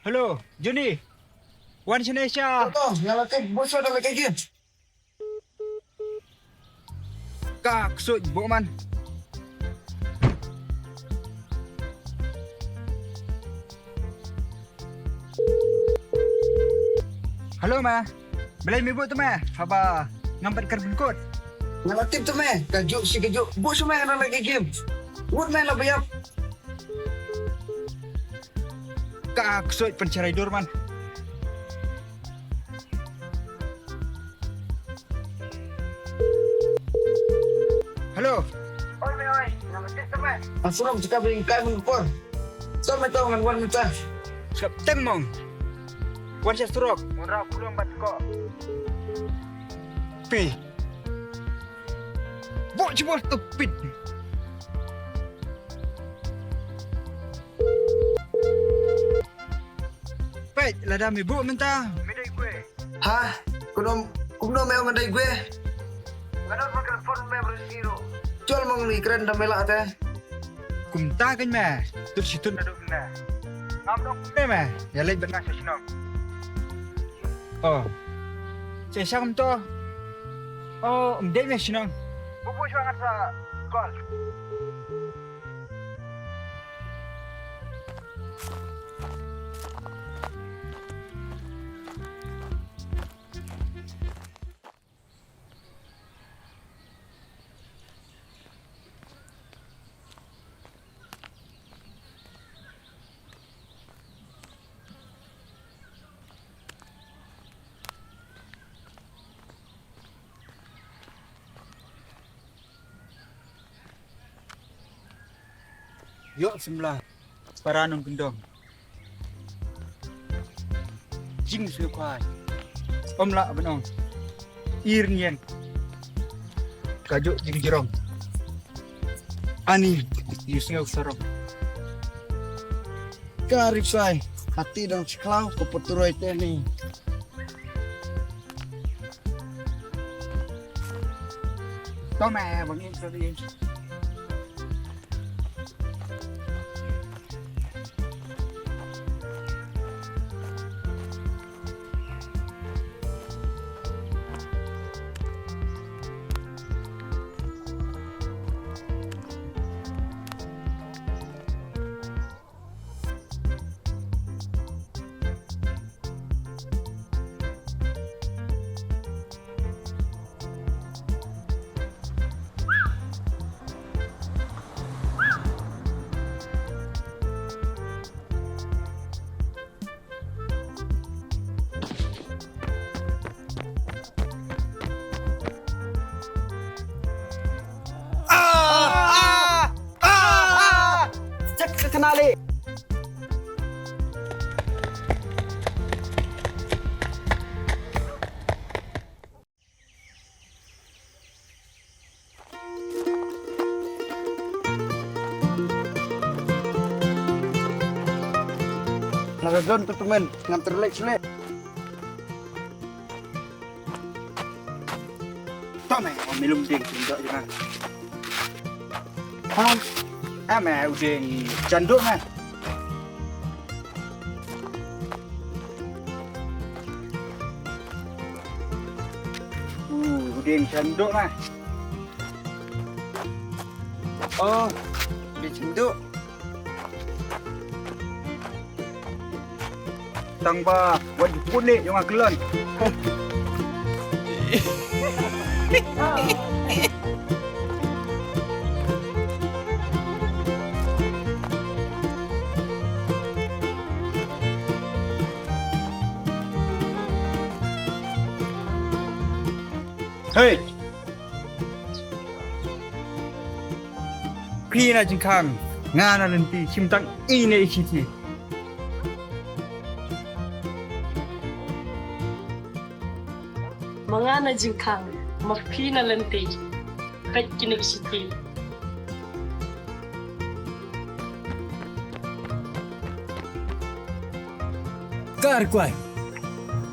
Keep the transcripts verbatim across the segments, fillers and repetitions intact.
Hello, Johnny. Wan shane sha. To, nga la tip, bus wa da la kajin. Ka ksuid bok man. Hello ma. Balei me bok tu ma? Haba ngam pat kar bengkot. Nga la tip tu ma. Ka juk si ka juk. Bok shu ma, nga la lagi game. Ngut ma la bayap. Ka ksuid pyncharai dur man. Hello. Oi, me oi, nga mesti temen. Asuram cakap dengan kai mengkor. Sama tahu ngan wan minta. Cakap temong. Wan sya surok. Wan rau kulong bat ko. Pi. Bok cibor tepit. Peit, lada me bok mynta. Me dei kwe. Ha? Kumno, kumno me ong dei kwe? Nga don ma ka phone me bro zero. Chol mong ni kren da me la te. Kumta kan me. Tut situn da duk na. Ngam dong me me. Ya leit bad nga sha shnong. Oh. Che shang to. Oh, um dei me shnong. Bubu shwa ngat sa call. Ïoh symla para nongkyndong. Jingsngewkhia. Ym lah ban ong. Ir nieng. Ka juk jingjrong. Ani ïu sngew sarong. Ka ripsai. Hati dang skhlaw ko poturoi teni. Toma, bangin sa din. Lada don tu temen, ngam terlek selek. Tama, milum ding, tindok je man. Ham, ama udeng janduk man. Uh, udeng janduk man. Oh, udeng janduk. Tang ba wat jukut leh jong nga kyllon. Hei! Phi na jingkhang, nga na lynti, shim tang ine i shithi. Ma nga na jingkhang, ma phi na lynti, peit kine ki shithi. Kar kwai.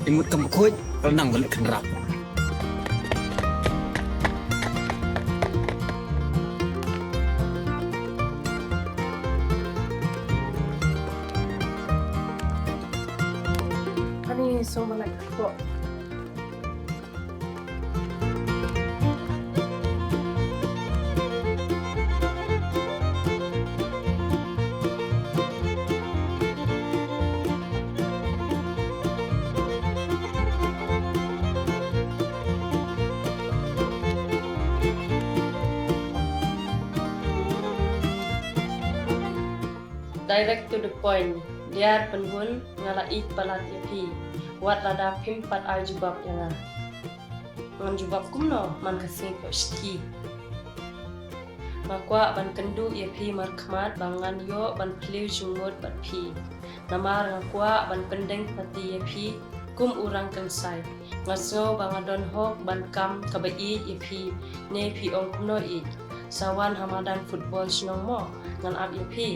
Imut kam khuid, renang balik kenrap. Ni song ba lait ko. Direct to the point. Diar Pynhun, nga la ïeit palat ïa phi. Wat lada phim pat ai jubab ïa nga. Ngan jubab kumno man ka sngi pop shki. Nga kwah ban kynduh ïa phi markhmat ba ngan ïoh ban phylliew jingmut bad phi. Namar nga kwah ban pyndeng pati ïa phi kum u rangkynsai. Nga sngew ba nga don hok ban kam kaba ïeit ïa phi. Ne phi ong kumno ïeit? Sa wan ha madan football shnong mo, ngan ap ïa phi.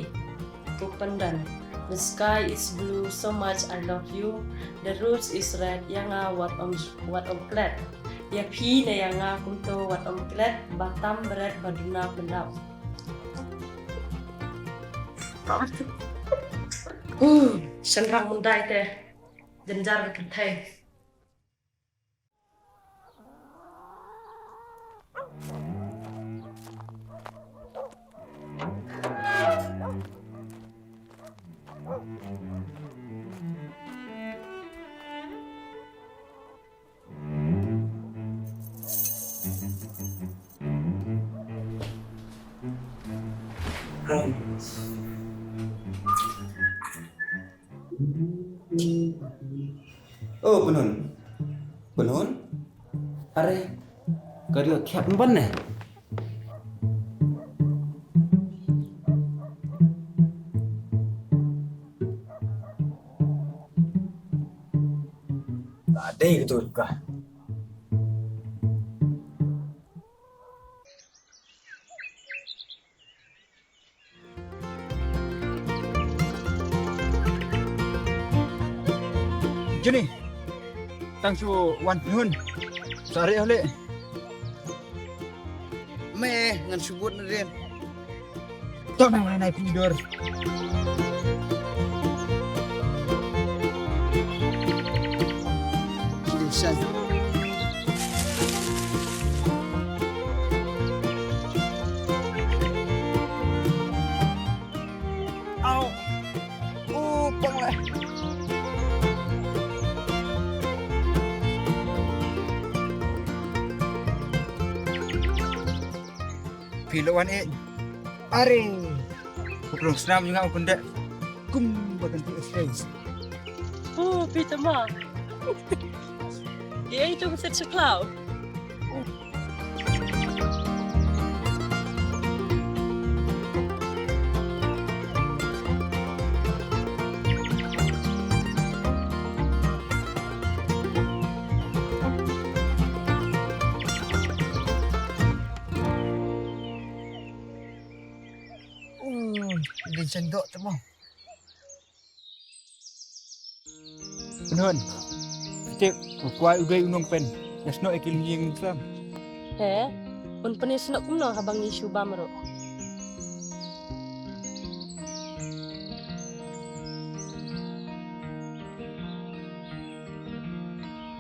Pyndan. The sky is blue, so much I love you. The rose is red, ïa nga wat ym, wat ym klet. Ïa phi ne ïa nga kumto wat ym klet, ba tam bret ba duna pyndap. Huh, shynrang mynta te. Jynjar ka kynthei. Oh, Pynhun. Pynhun? Are, ka ri khiat ban ne? Dei ka tu ka. Juni, tang shu wan Pynhun. Sare hole. Me ngan shu bud nadien. Tong nai nai pidor. Shan. Au. U pang le. Phi lo wan e. Are. Phuklong snam jong nga u kyndit. Kum ba kan phi eskai. Oh, phi tama. Dia itu mesti sekelau. Uh, din sendok tu mah. Pynhun. Tip, u kwai u dei u nongpyn. Ïa snoh ïa ki lyngngieng sam. He, un pynïasnoh kumno haba ngi shu bam ruh.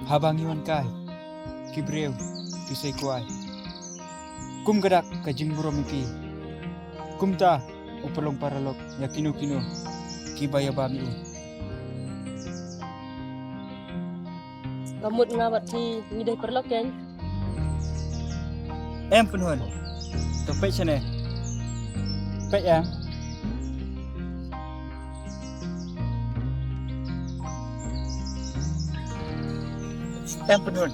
Haba ngi wan kai, ki briew ki sei kwai. Kum ka dak ka jingburom ïa ki. Kumta u pynlong paralok ïa kino kino kiba ïa bam ïa u. Ka mut nga bad phi ngi dei paralok kein. Em Pynhun. To peit shane. Peit em. Em Pynhun.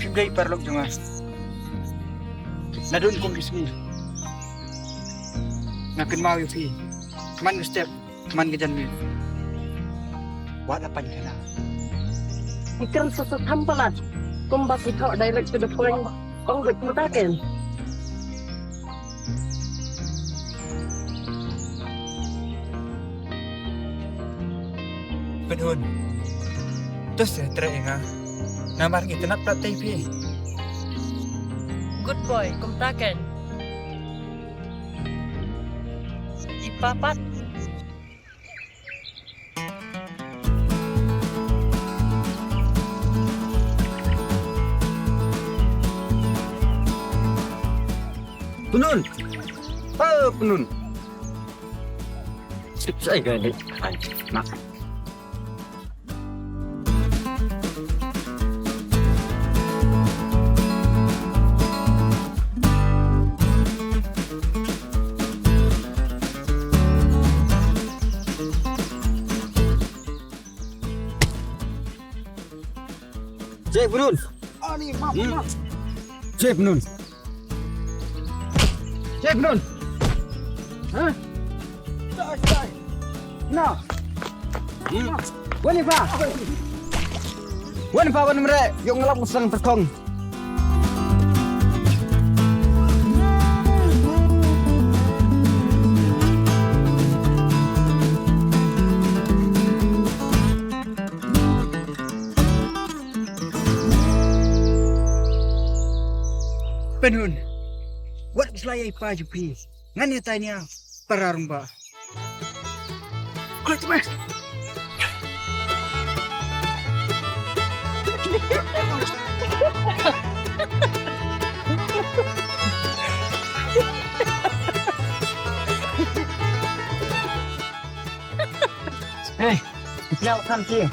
Phim dei paralok jong nga. Naduh kum ki sngi nga kynmaw ïa phi. Man ka step. Man ka janmiet. Wat la pang khana. Ki kren sa sa tham palat. Kumba ki thoh direct to the point. Ong beit kumta kein. Pynhun. To sa trei ïa nga. Namar ngi tnat pat te phi. Good boy, kumta kein. I papat. Pynun. Oh, Pynun. Sip sai ga ni. Ai, mak. Cep nun. Ani, mak, mak. Cep nun. Cep nun. Hah? Dai, dai. Na. Hmm. Wan ïa pha. Wan ïa pha, wan ym reh. Ïoh nga lap nga sdang tyrkhong. Pynun. Wat slai ai pa ju phi. Ngan ïa tai nia para rong ba. Klik tu meh. Hey, kita akan sih.